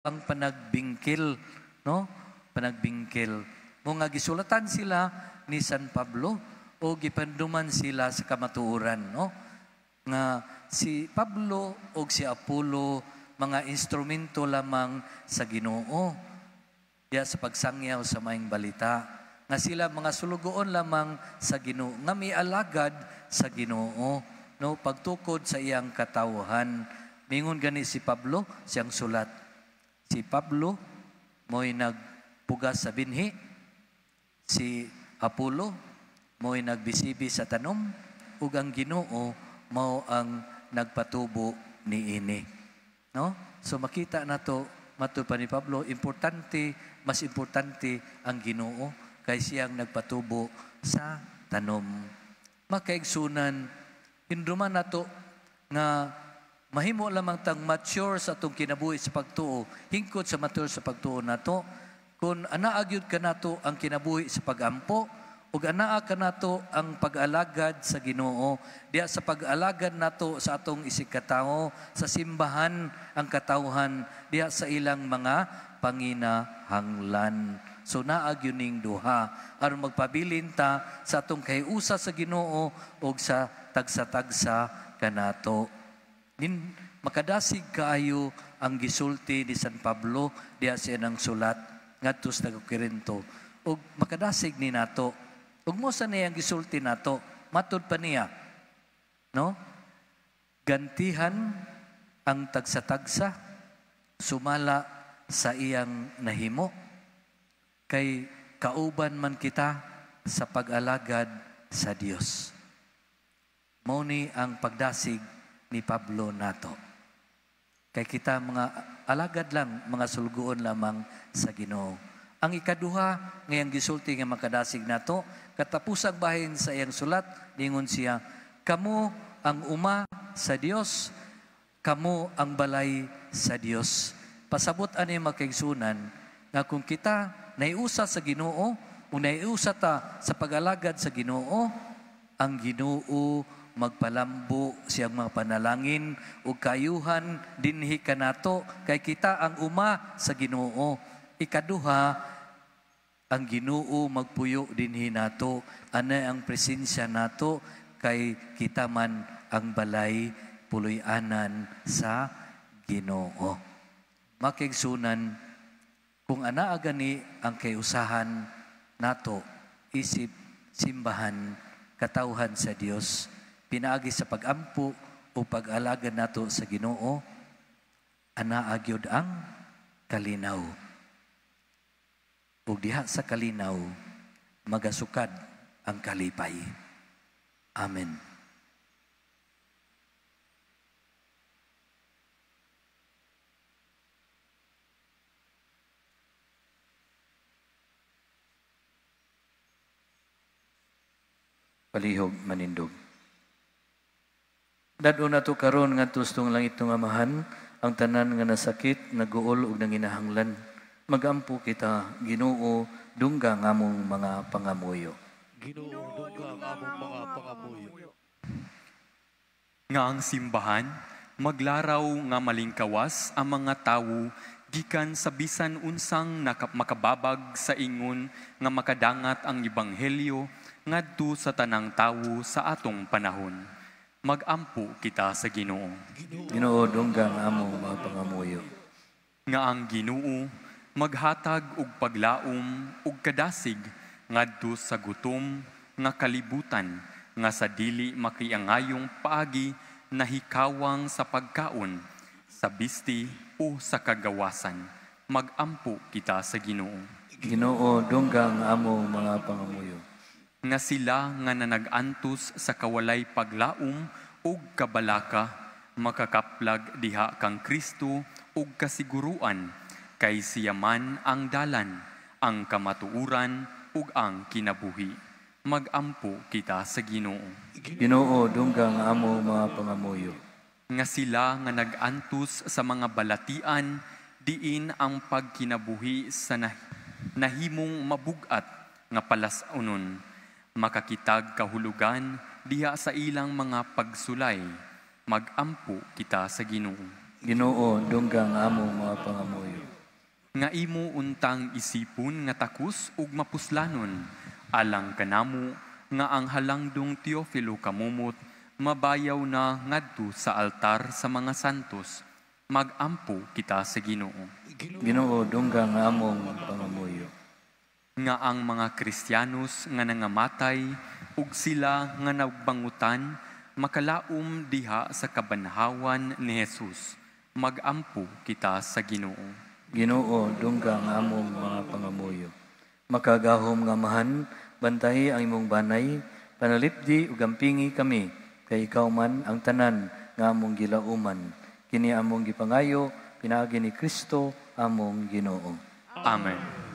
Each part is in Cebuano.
Ang panagbingkil, no? Panagbingkil. Mo nga gisulatan sila ni San Pablo o gipanduman sila sa kamatuoran, no? Nga si Pablo o si Apollo mga instrumento lamang sa Ginoo diya sa pagsangyaw sa maayong balita, nga sila mga sulugoon lamang sa Ginoo nga mialagad sa Ginoo, no, pagtukod sa iyang katawhan. Mingon gani si Pablo siyang sulat, si Pablo mo'y nagpugas sa binhi, si Apollo mo'y nagbisibi sa tanom, ug ang Ginoo mao ang nagpatubo niini, no? So makita nato matud pa ni Pablo, importante, mas importante ang Ginoo kay siyang nagpatubo sa tanom. Makaigsunan, hinduman nato nga mahimo lamang tang mature sa atong kinabuhi sa pagtuo, hingkod sa mature sa pagtuo nato kung anaa gyud kanato ang kinabuhi sa pagampo ug anaa kanato ang pag-alagad sa Ginoo diya sa pag-alagad nato sa atong isigkatawo sa simbahan, ang katawhan diya sa ilang mga panginahanglan. So naa gyud ning duha aron magpabilin ta sa atong kahiusa sa Ginoo ug sa tagsa-tagsa kanato. Nin makadasig kaayo ang gisulti ni San Pablo diya sa iyang sulat ngadto sa taga-Korinto, ug makadasig ni nato ug mo sa niyang gisulti nato matud pa niya, no, gantihan ang tagsa-tagsa sumala sa iyang nahimo kay kauban man kita sa pag-alagad sa Dios. Mao ni ang pagdasig ni Pablo nato. Kay kita mga alagad lang, mga sulugoon lamang sa Ginoo. Ang ikaduha ngayang gisulti nga makadasig nato, katapusang bahin sa iyang sulat, ningon siya, "Kamo ang uma sa Dios, kamo ang balay sa Dios." Pasabot ani, makaigsunan, nga kung kita naiusa sa Ginoo, kung naiusa ta sa pag-alagad sa Ginoo, ang Ginoo magpalambo siyang mga panalangin ug kayuhan dinhi kanato kay kita ang uma sa Ginoo. Ikaduha, ang Ginoo magpuyo dinhi nato, anay ang presensya nato kay kita man ang balay, puloy-anan sa Ginoo. Makigsunan, kung anaa gani ang kayusahan nato isip simbahan, katawhan sa Dios, pinaagi sa pagampo o pag-alagad nato sa Ginoo, anaa gyud ang kalinaw. Ug diha sa kalinaw magasukad ang kalipay. Amen. Palihog manindog. Dad-on nato karon ngadto sa atong langit nga Amahan ang tanan nga nasakit, naguol ug nanginahanglan. Magampo kita, Ginoo, dungga ang among mga pangamuyo. Ginoo, dungga ang among mga pangamuyo. Nga ang simbahan maglaraw nga malingkawas ang mga tawo gikan sa bisan unsang makababag sa ingon nga makadangat ang ebanghelyo ngadto sa tanang tawo sa atong panahon. Magampo kita sa Ginoo. Ginoo, dungga ang among mga pangamuyo. Nga ang Ginoo maghatag og paglaom ug kadasig ngadto sa gutom nga kalibutan nga sa dili makiangayong paagi nahikawang sa pagkaon, sa bisti o sa kagawasan. Magampo kita sa Ginoo. Ginoo, dungga ang among mga pangamuyo. Nga sila nga nanag-antos sa kawalay paglaom ug kabalaka makakaplag diha kang Kristo ug kasiguruan kay siya man ang dalan, ang kamatuoran ug ang kinabuhi. Magampo kita sa Ginoo. Ginoo, dungga ang among mga pangamuyo. Nga sila nga nag-antos sa mga balatian diin ang pagkinabuhi sa nahimong mabugat nga palas-unon, makakitag kahulugan diha sa ilang mga pagsulay. Magampo kita sa Ginoo. Ginoo, dungga ang among mga pangamuyo. Nga imo untang isipon nga takus ug mapuslanon, alang kanamo nga ang halangdong Teofilo Camomot mabayaw na ngadto sa altar sa mga santos, magampo kita sa Ginoo. Ginoo, dungga ang among pangamuyo. Nga ang mga Kristiyanos nga nangamatay ug sila nga nagbangutan makalaom diha sa kabanhawan ni Jesus, magampo kita sa Ginoo. Ginoo, dungga ang among mga pangamuyo. Makagahom nga Amahan, bantahi ang imong banay, panalipdi ug ampingi kami, kay ikaw man ang tanan nga among gilauman. Kini among gipangayo, pinaagi ni Kristo among Ginoo. Amen.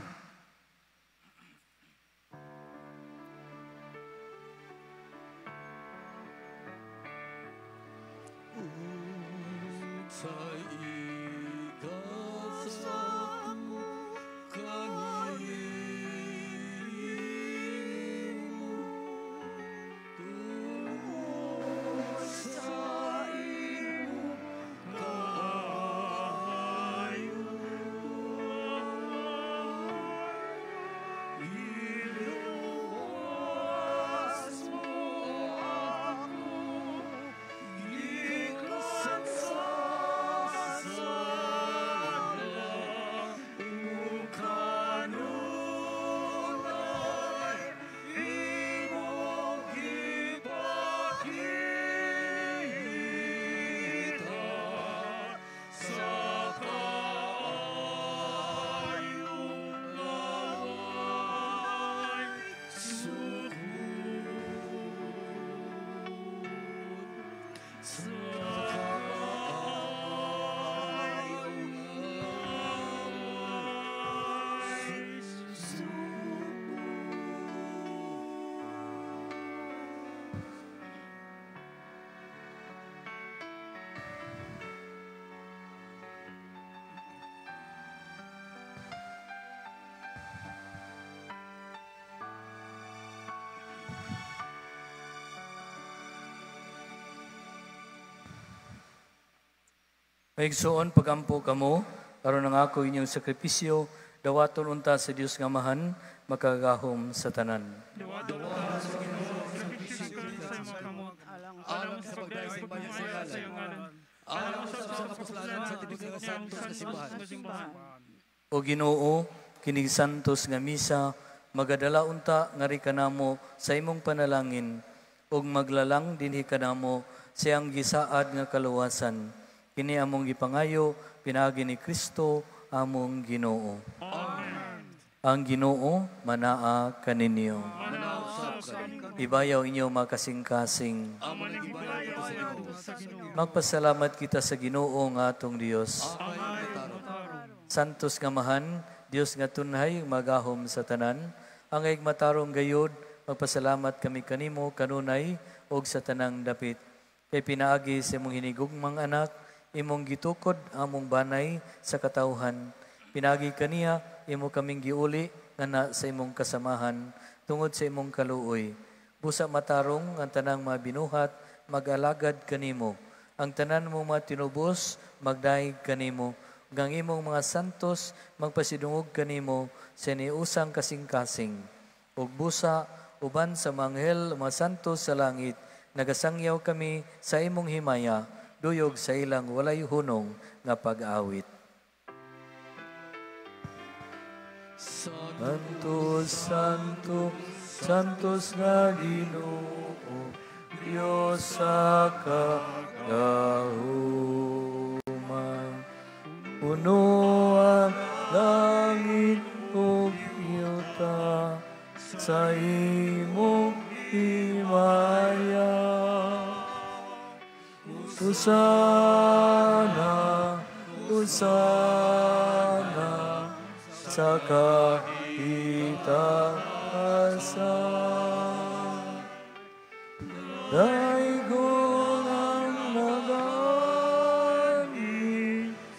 Maigsoon pagampo kamo, aron ang ako inyong sakripisyo, dawaton unta sa Dios nga Amahan, makagahom sa tanan. Alang sa pagdayeg sa iyong ngalan, alang sa kapuslanan sa tibok nga santos nga simbahan. O Ginoo, kining santos nga misa, magadala unta ngari kanamo sa imong panalangin, ug maglalang dinhi kanamo sa iyang gisaad nga kaluwasan. Kini among gipangayo, pinaagi ni Kristo among Ginoo. Amen. Ang Ginoo manaa kaninyo. Ibayaw inyo mga kasing-kasing. Magpasalamat kita sa Ginoo nga atong Dios. Santos nga Amahan, Dios nga tunhay magahom sa tanan, ang matarong gayod, magpasalamat kami kanimo kanunay og sa tanang dapit. Kay pinaagi sa imong hinigugmang anak, imong gitukod among banay sa katawhan. Pinagi kaniya, imo kaming giuli nga sa imong kasamahan, tungod sa imong kaluoy. Busa matarong ang tanang mga binuhat, mag-alagad kanimo. Ang tanan mo mga tinubos, magdaig kanimo. Gang imong mga santos, magpasidungog kanimo sa niusang kasing-kasing. Ug busa, uban sa mga anghel, mga santos sa langit, nagasangyaw kami sa imong himaya, duyog sa ilang walay hunong nga pag-awit. Santo, Santo, Santos nga Ginoo, Diyos sa kagahuman. Puno ang langit ug yuta sa imong himaya. Hosana, Hosana, sa kahitaasan. Daigon ang nagani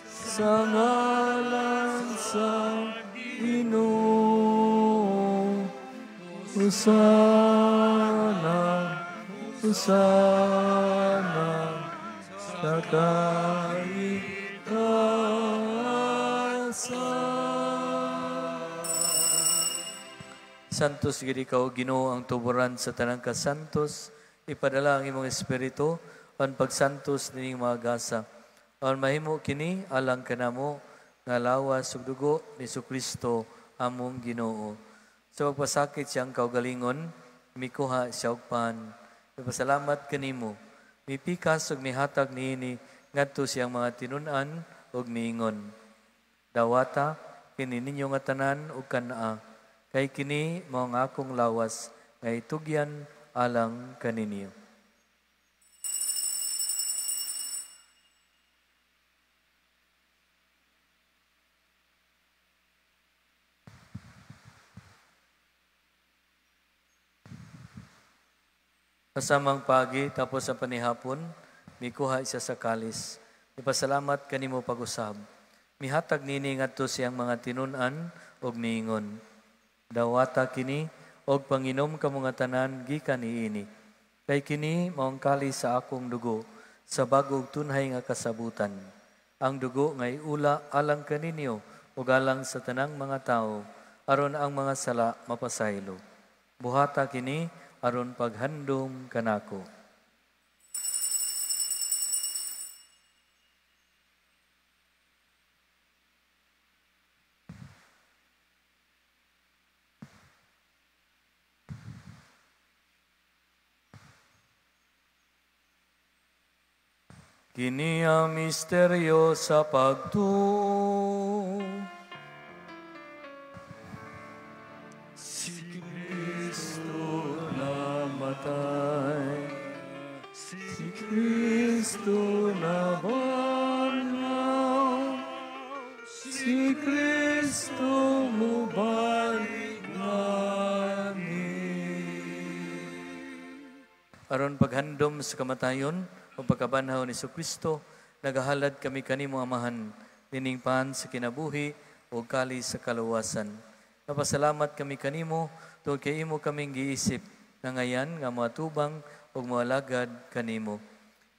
sa ngalan sa Ginoo. Hosana, Hosana, sa kahitaasan. Santos gid ikaw, Ginoo, ang tuburan sa tanang kasantos. Ipadala ang imong espiritu ang pagsantos nining mga gasa. Aron mahimo kini alang kanamo nga lawas ug dugo ni Kristo among Ginoo. Sa pagpasakit siyang kaugalingon, mikuha siya og pan. Nagpasalamat kanimo, mipikas ug mihatag niini ngadto siyang mga tinun-an ug miingon. Dawata kini ninyo nga tanan ug kanaa, kay kini mao ang akong lawas nga itugyan alang kaninyo. Kasamang pagi, tapos ang panihapon, mikuha isa sa kalis. Ipasalamat kanimo pag-usab. Mihatag nini ngadto siyang mga tinun-an ug miingon. Dawata kini og panginom kamo nga tanan gikan niini. Kay kini mao ang kalis sa akong dugo sa bag-ong tunhay nga kasabutan. Ang dugo nga iula alang kaninyo ug alang sa tanang mga tawo aron ang mga sala mapasaylo. Buhata kini aron paghandom kanako. Kini ang misteryo sa pagtuo. Si Kristo namatay, si Kristo nabanhaw, si Kristo mubalik ngani. Aron paghandom sa kamatayon o pagkabanhaw ni Kristo, nagahalad kami kanimo Amahan, nining pan sa kinabuhi o kali sa kaluwasan. Napasalamat kami kanimo tungod kay imo kaming giisip na ngayan nga mga tubang ug mga lagad kanimo.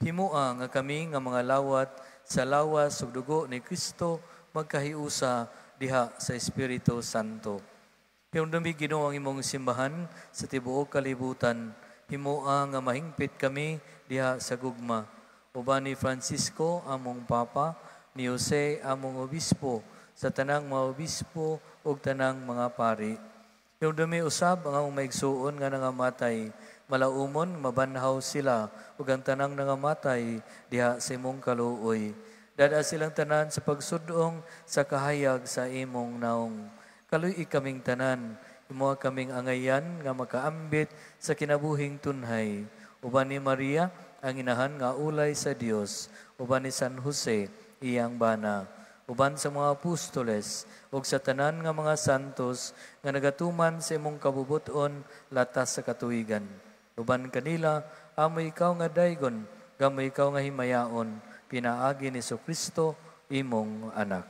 Himoa nga kami nga mga lawat sa lawas ug dugo ni Kristo magkahiusa diha sa Espiritu Santo. Hinumdumi Ginoo ang imong simbahan sa tibuok kalibutan. Himoa nga mahingpit kami diha sa gugma. Uban ni Francisco among Papa, ni Jose among Obispo, sa tanang mga obispo ug tanang mga pari. Hinumdumi usab ang among maigsuon nga nangamatay, malaumon mabanhaw sila ug ang tanang nangamatay diha sa imong kaluoy. Dada silang tanan sa pagsudong sa kahayag sa imong naong. Kaluy kaming tanan, imo kaming angayan nga makaambit sa kinabuhing tunhay. Uban ni Maria ang inahan nga ulay sa Dios, uban ni San Jose iyang bana, uban sa mga apostoles ug sa tanan nga mga santos nga nagatuman sa imong kabubut-on latas sa katuigan. Uban kanila amoy ikaw nga daygon, gamoy ikaw nga himayaon, pinaagi ni Kristo imong anak.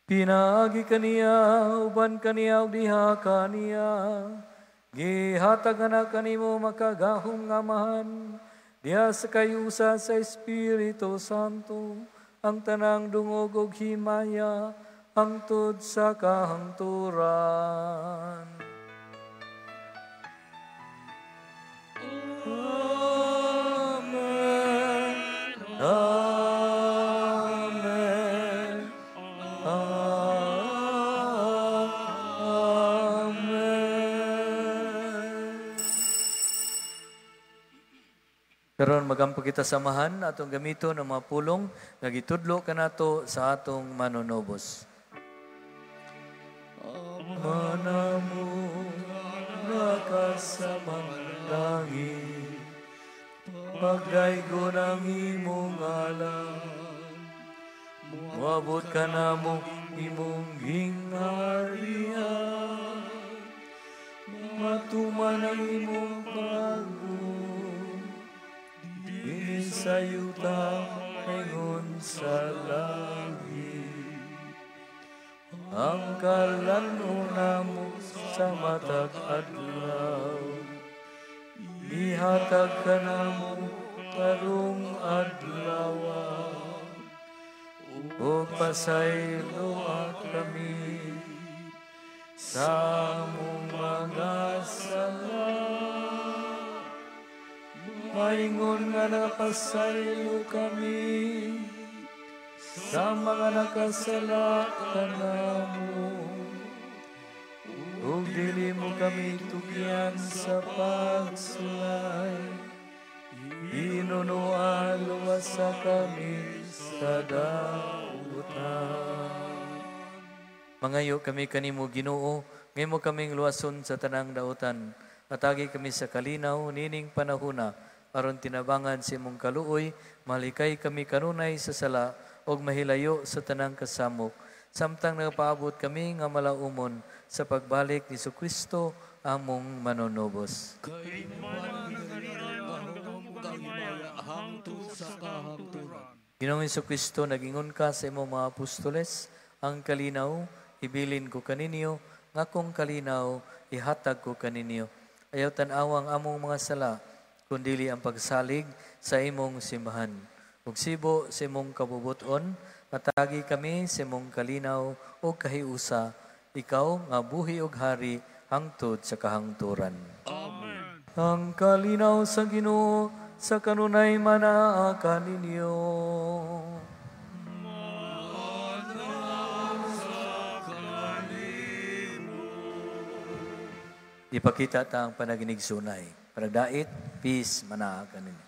Pinaagi kaniya, uban kaniya ug diha kaniya, gihatag na kanimo makagahom nga Amahan, diha sa kayusa sa Espiritu Santo, ang tanang dungog ug himaya, hangtod sa kahangturan. Amen. Amen. Amen. Karon magampo kita samahan atong gamiton ang mga pulong nga gitudlo kanato sa atong manunobos. Ama namo nga kasamang langit, pagdaygon ang imong ngalan, moabot ka namo imong gingharian, matuman ang imong pagbuot, dinhi sa yuta ingon sa langit. Ang kalan-on namo sa matag adlaw, ihatag kanamo karong adlaw, ug pasayloa kami sa among mga sala. Maingon nga napasaylo kami sa mga nakasala kanamo. Ug dili mo kami tugyan sa pagsulay, Hinunuan luwasa kami sa dautan. Mangayo kami kanimo Ginoo, ngaymo kaming luwason sa tanang dautan. Atagi kami sa kalinaw nining panahuna, aron tinabangan sa imong kaluoy, malikay kami kanunay sa sala ug mahilayo sa tanang kasamok. Samtang nagapaabot kami nga malaumon sa pagbalik ni Kristo among manunubos. Kay Ginoong Jesucristo, nagingon ka sa imong mga apostoles, ang kalinaw ibilin ko kaninyo, nga kong kalinaw ihatag ko kaninyo. Ayaw tan-awa ang among mga sala, kundili ang pagsalig sa imong simbahan. Ug sibo sa imong kabubuton, matagi kami sa imong kalinaw o kahiusa, ikaw nga buhi og hari hangtod sa kahangturan. Amen. Ang kalinaw sa Ginoo sa kanunay manaa kaninyo. Manaa sa kanimo. Ipakita ta ang panaginigsunay. Panagdait, peace, manaa kaninyo.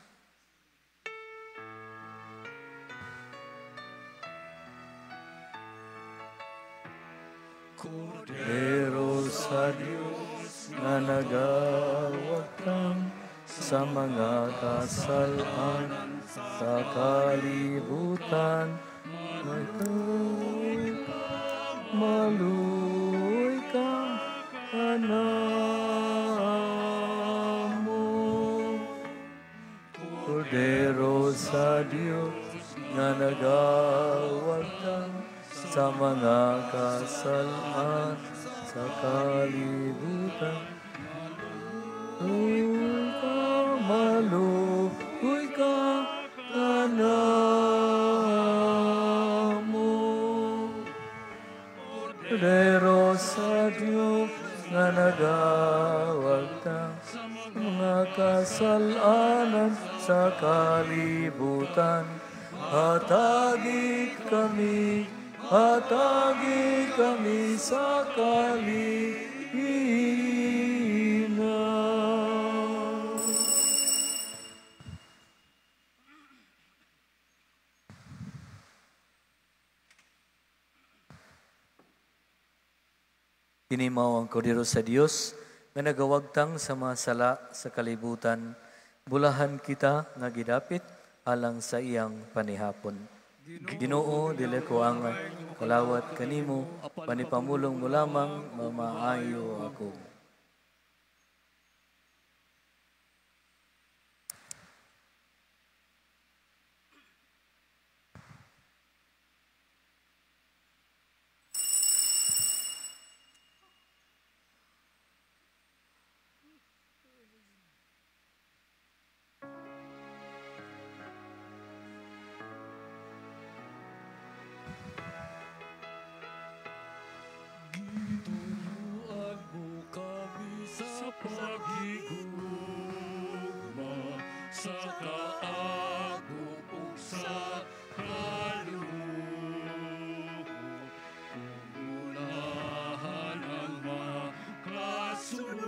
Kordero sa Diyos na nagawagtang sa mga kasalan sa kalibutan, maluoy ka kanamo. Kordero sa Diyos na nagawagtang sa mga kasalan sa kalibutan, maluoy ka kanamo. Kordero sa Diyos na nagawagtang sa mga kasalanan sa kalibutan, hatagi kami, hatagi kami sa kalinaw. Kini mao ang kordero sa Dios nga nagawagtang sa mga sala sa kalibutan. Bulahan kita nga gidapit alang sa iyang panihapon. Ginoo, dili ko angay kalawat kanimo, panipamulong mo lamang, mamaayo ako. Paghigugma sa kaagom ug sa kaluho, unahan ang makasunod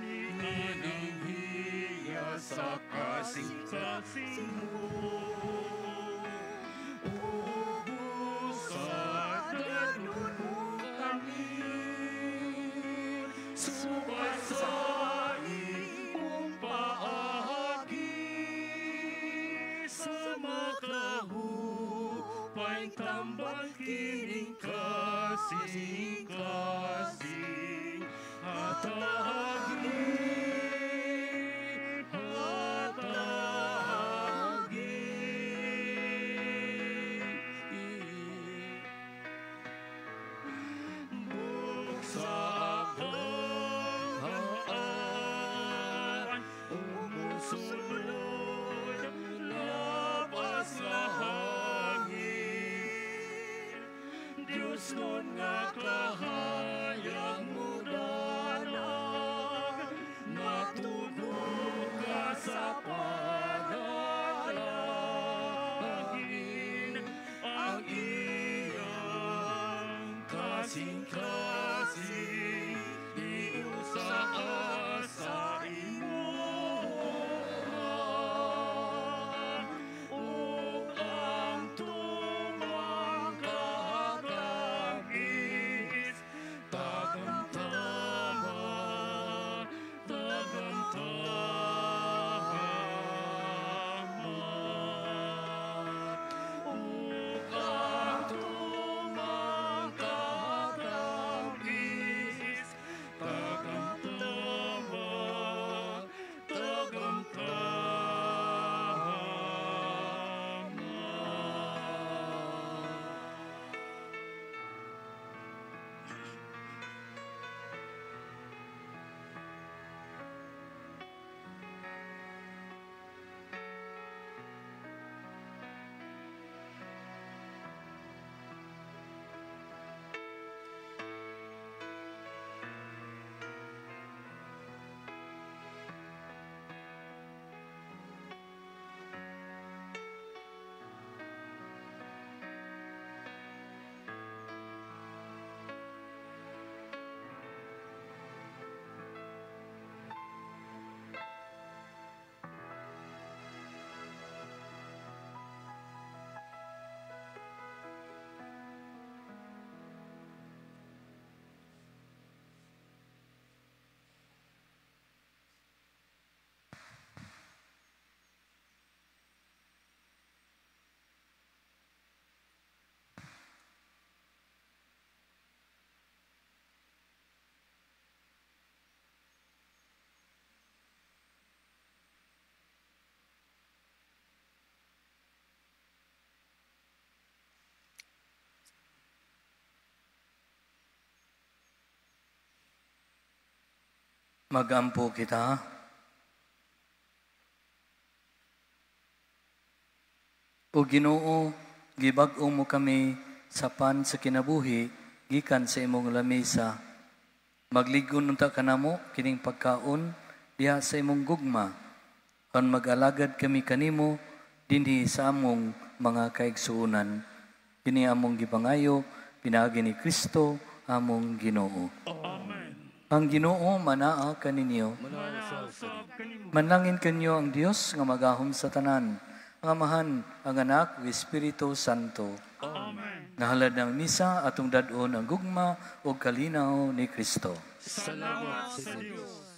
niining hiya sa kasing-kasing mo. Ubusan danon mo kami, subay sa imong paagi, sa makahupay tambal kining kasing-kasing. Hatagi, hatagi. Buksa ang umusulod, labas na hangin. Diosnon nga kahayag mudanag, matunog ka sa panalangin, ang iyang kasing-kasing di usa sa imuha, ug ang tumang kahatag is tagam-tama, tagam-tama. Ug ang tumang kahatag is tagam-tama, tagam-tama. Magampo kita. O Ginoo, gibag-o mo kami sa pan sa kinabuhi gikan sa imong lamesa. Magligon unta kanamo kining pagkaon diha sa imong gugma. Kan mag-alagad kami kanimo dinhi sa among mga kaigsuonan. Kini among gipangayo pinaagi ni Kristo among Ginoo. Amen. Ang Ginoo manaa kaninyo. Manlangin kanyo ang Dios nga magahom sa tanan, ang Amahan, ang Anak, ug Espiritu Santo. Amen. Nahalad ng misa atong dad-on ang gugma ug kalinaw ni Kristo. Salamat sa Dios.